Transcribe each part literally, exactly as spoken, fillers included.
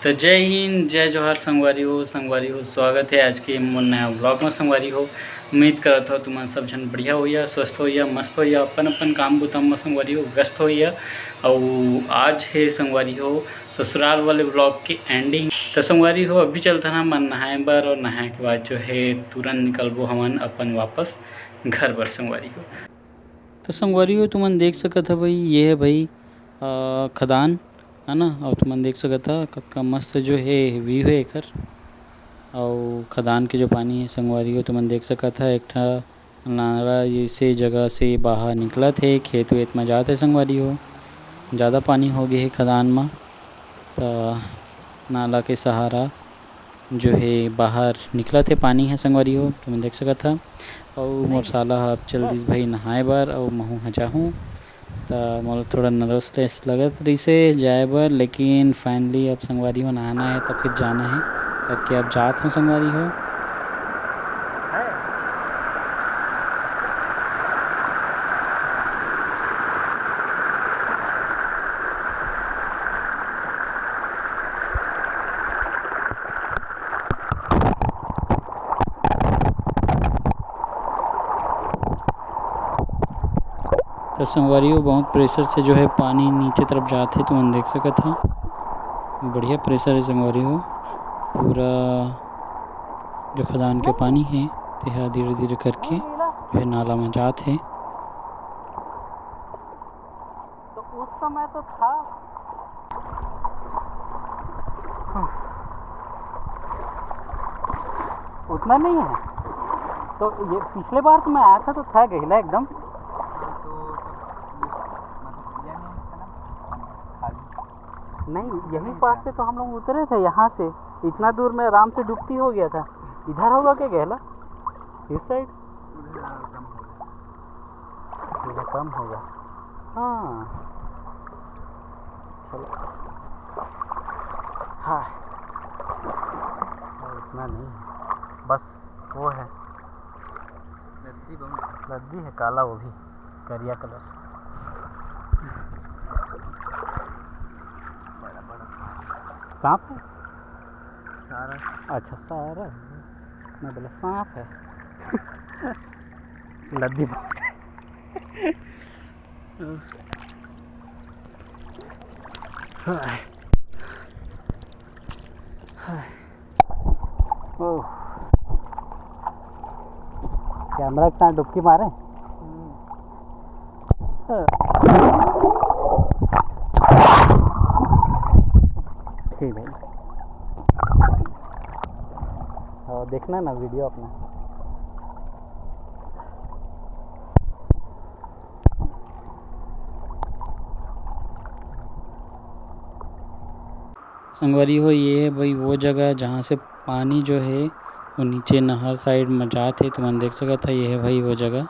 तो जय हिंद, जय जोहार संगवारी हो। संगवारी हो, स्वागत है आज के मोर नया vlog में। संगवारी हो, उम्मीद करत हो तुमन सब झन बढ़िया होइया, स्वस्थ होइया, मस्त होइया अपन अपन काम बुता में संगवारी हो व्यस्त होइया। अउ आज है संगवारी हो ससुराल वाले vlog के ending। तो संगवारी हो, अभी चलथन हमन नहाए बर, और नहाए के बाद जो है तुरंत निकलबो हमन अपन वापस घर बर संगवारी हो। तो संगवारी हो, तुमन देख सकत ह भाई, ये है भाई अ, खदान, है ना। और तुमन देख सकत ह कतका मस्त जो है view है एकर। और खदान के जो पानी है संगवारी हो, तुमन देख सकत ह एक ठा नाला जैसे जगह से बाहर निकलत है, खेत वेत में जात है संगवारी हो। ज़्यादा पानी हो गए है खदान में, तो नाला के सहारा जो है बाहर निकलत है पानी है संगवारी हो, तुमन देख सकत ह। अउ मोर साला ह अब चल दिस भाई नहाए बर, अउ महू ह जाहूँ। त मोला थोड़ा नर्वसनेस लगत रहिसे जाए बर, लेकिन finally अब संगवारी हो नहाना है त फिर जाना है करके अब जात हूँ संगवारी हो। तो संगवारी हो, बहुत प्रेशर से जो है पानी नीचे तरफ जात है, तुमन देख सकत ह, बढ़िया प्रेशर है संगवारी हो। पूरा जो खदान के पानी है, तेहा धीरे धीरे करके जो है नाला में जात है। तो उस समय तो था, उतना नहीं है। तो ये पिछले बार तो मैं आया था तो था गहिला एकदम। नहीं, यहीं पास से तो हम लोग उतरे थे, यहाँ से इतना दूर में आराम से डुबकी हो गया था। इधर होगा क्या गहला? इस साइड? उधर कम होगा। हाँ, चलो। हाँ, और इतना नहीं है, बस वो है। लद्दी बहुत है। लद्दी है, काला, वो भी करिया कलर। बड़ा बड़ा सांप। सांप है। सारा। अच्छा, सारा है। मैं बोला सांप है। लद्दी बहुत है। हाँ। हाँ। ओह। कैमरा के साथ डुबकी मारे। ठीक भाई, और देखना ना वीडियो अपना। संगवारी हो, ये है भाई वो जगह जहाँ से पानी जो है वो नीचे नहर साइड में जात है। तुमन देख सकत ह, ये है भाई वो जगह।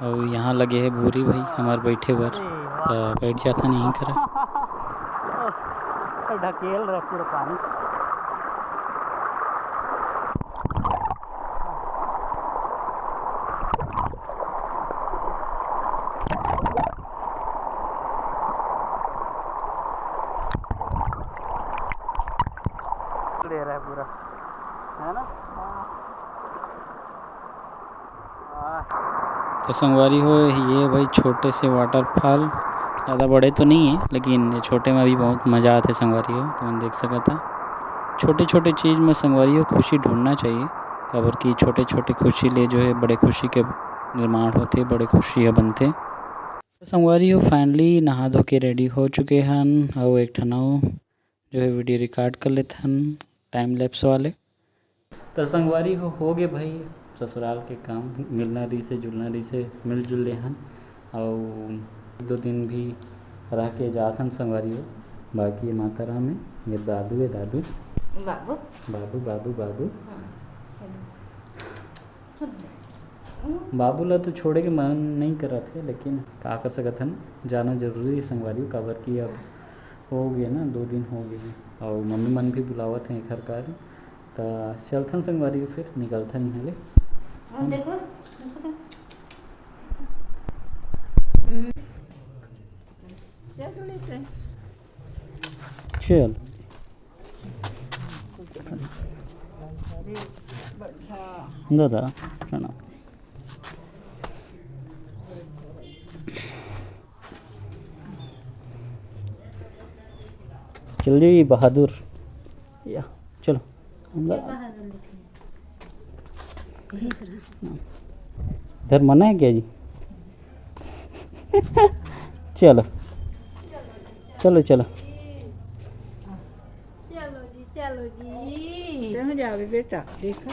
और यहाँ लगे है बोरी भाई हमार बैठे बर, तो बैठ जाथन यहीं करा। ढकेल रहा पूरा पानी। ले रहा है पूरा, है ना? तो संगवारी हो, ये भाई छोटे से वाटरफॉल, ज़्यादा बड़े तो नहीं है, लेकिन ये छोटे में भी बहुत मज़ा आथे संगवारी हो। तुमन देख सकत ह, छोटे छोटे चीज़ में संगवारी हो खुशी ढूंढना चाहिए, काबर कि छोटे छोटे खुशी ले जो है बड़े खुशी के निर्माण होथे, बड़े खुशी ह बनथे। तो संगवारी हो, finally नहा धो के ready हो चुके हन, अउ एक ठन अउ जो है वीडियो रिकॉर्ड कर लेथन टाइम लैप्स वाले। तो संगवारी हो, हो गे भाई ससुराल के काम, मिलना रहिसे, जुलना रहिसे, मिलजुल लेहन, अउ दो दिन भी रह के जाथन संगवारी हो। बाकी ये माता राम है, ये दादू है, दादू। बाबू। बाबू, बाबू, बाबू। हाँ, हेलो। बाबू ला तो छोड़े के मन नहीं करत है, लेकिन का कर सकत हन, जाना जरूरी है संगवारी, काबर कि अब हो गए ना, दो दिन हो गए हैं, और मम्मी मन भी बुलावत हैं घर कार, त चलथन संगवारी, फिर निकलथन यहाँ ले। हाँ, देखो, देखो तो। चल। दादा, प्रणाम। चल जी बहादुर, या, चलो अंदर। इधर मना है क्या जी? चलो, चलो, चलो। चलो जी, चलो जी। तें जाबे बेटा, देखा।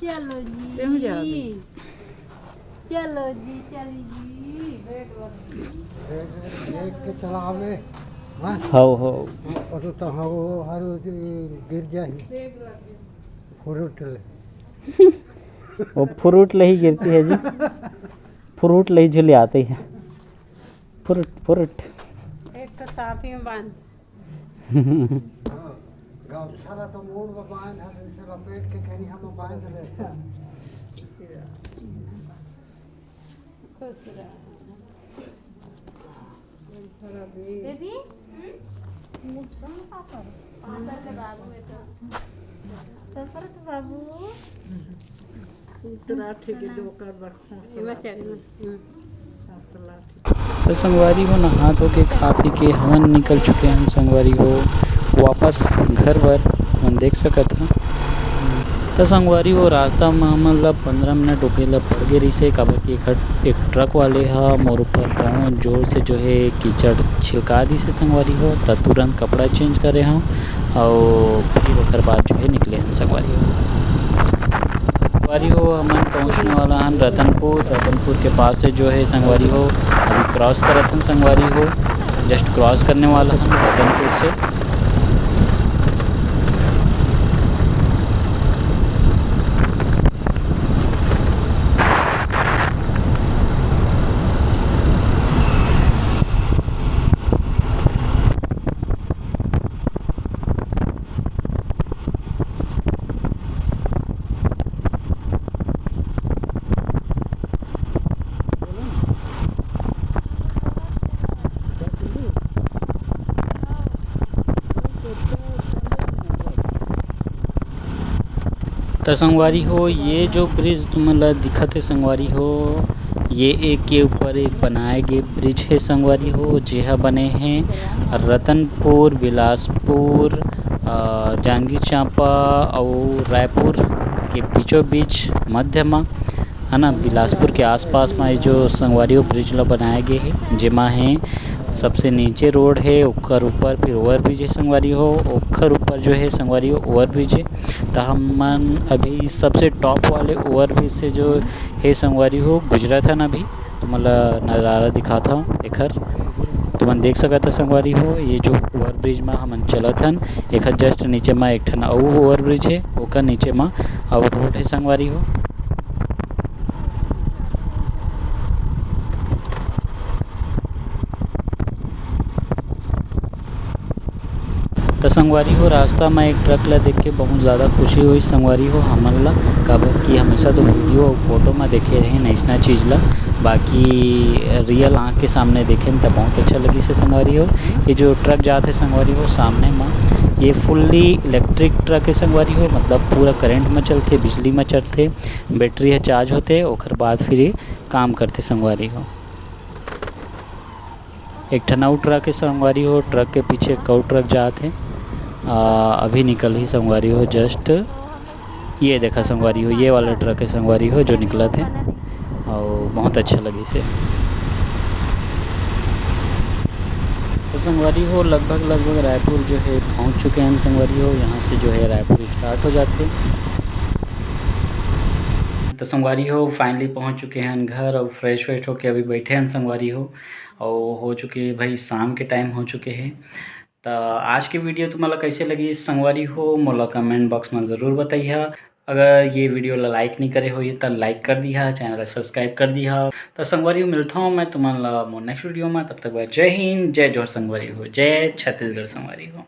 चलो जी। तें जाबे। चलो जी, चली जी। देख के चलावे। हाँ? हव, हव। और तो हव, हर गिर जाही। फ्रूट ले। वो फ्रूट ले ही गिरती है जी। फ्रूट ले ही झुलियाती है। Fruit, fruit. एक तो साफी में बांध। हाँ, गमछा ला तो मूड़ में बांध है, इसे लपेट के कहीं हम बांध लेते हैं। खुश रह। बेबी, पापा के बाबू है तो। पापा के बाबू। उतरा ठीक है, जो कर बरखों से। तो संगवारी हो, नहा धो के, खा पी के हमन निकल चुके हन संगवारी हो वापस घर बर। हमन देख सकत ह। त संगवारी हो, रास्ता म हमन ल पंद्रह मिनट रुके ल पड़ गे रहिसे, काबर कि एक, एक ट्रक वाले ह मोर ऊपर बहुत जोर से जो है कीचड़ छिलका दिसे संगवारी हो। त तुरंत कपड़ा चेंज करे हंव अउ फिर ओकर बाद जो है निकले हन संगवारी हो। संगवारी हो, हमन पहुंचने वाला हन रतनपुर। रतनपुर के पास से जो है संगवारी हो, अभी क्रॉस करत हन संगवारी हो, जस्ट क्रॉस करने वाला हन रतनपुर से। त संगवारी हो, ये जो ब्रिज तुमन ल दिखत हे संगवारी हो, ये एक के ऊपर एक बनाए गे ब्रिज हे संगवारी हो, जेहा बने हे रतनपुर, बिलासपुर, अ, जांजगीर चांपा अउ रायपुर के बीचों बीच मध्य म, है ना, बिलासपुर के आसपास म ये जो संगवारी हो ब्रिज ल बनाए गे हे, जेमा हे सबसे नीचे रोड हे, ओकर ऊपर फिर ओवरब्रिज हे संगवारी हो, ओकर ऊपर जो हे संगवारी हो ओवरब्रिज हे। त हमन अभी सबसे टॉप वाले ओवरब्रिज से जो हे संगवारी हो गुजरत हन अभी। तुमन ल नज़ारा दिखात हव एखर, तुमन देख सकत ह संगवारी हो, ये जो ओवरब्रिज म हमन चलत हन, एखर जस्ट नीचे म एक ठन अउ ओवरब्रिज हे, ओकर नीचे म अउ रोड हे संगवारी हो। त संगवारी हो, रास्ता म एक ट्रक ल देख के बहुत ज़्यादा खुशी होइस संगवारी हो हमन ल, काबर कि हमेशा तो वीडियो अउ फोटो म देखे रहेन अइसना चीज़ ल, बाकी रियल आँख के सामने देखेन त बहुत अच्छा लगिस हे संगवारी हो। ये जो ट्रक जात हे संगवारी हो सामने म, ये फुल्ली इलेक्ट्रिक ट्रक हे संगवारी हो, मतलब पूरा करंट म चलथे, बिजली म चलथे, बैटरी ह चार्ज होथे, ओकर बाद फिर ये काम करथे संगवारी हो। एक ठन अउ ट्रक हे संगवारी हो, ट्रक के पीछे एक अउ ट्रक जात हे। आ, अभी निकलही संगवारी हो, जस्ट ये देखा संगवारी हो, ये वाला ट्रक हे संगवारी हो जो निकलत हे, अउ बहुत अच्छा लगिस हे। तो संगवारी हो, लगभग लगभग रायपुर जो हे पहुंच चुके हन संगवारी हो। यहाँ से जो हे रायपुर स्टार्ट हो जाथे। तो संगवारी हो, फाइनली पहुंच चुके हन घर अउ फ्रेश व्रेश होके अभी बैठे हन संगवारी हो। अउ हो चुके भाई, शाम के टाइम हो चुके हे। त आज के वीडियो तुम्हारा कैसे लगी संगवारी हो, मोला कमेंट बॉक्स में ज़रूर बताइहा। अगर ये वीडियो ला लाइक नहीं करे होही त लाइक कर दिहा, चैनल ला सब्सक्राइब कर दिहा। त संगवारी हो, मिलता हूँ मैं तुम्हारा मोर नेक्स्ट वीडियो में। तब तक बाय, जय हिंद, जय जोहार संगवारी हो, जय छत्तीसगढ़ संगवारी हो।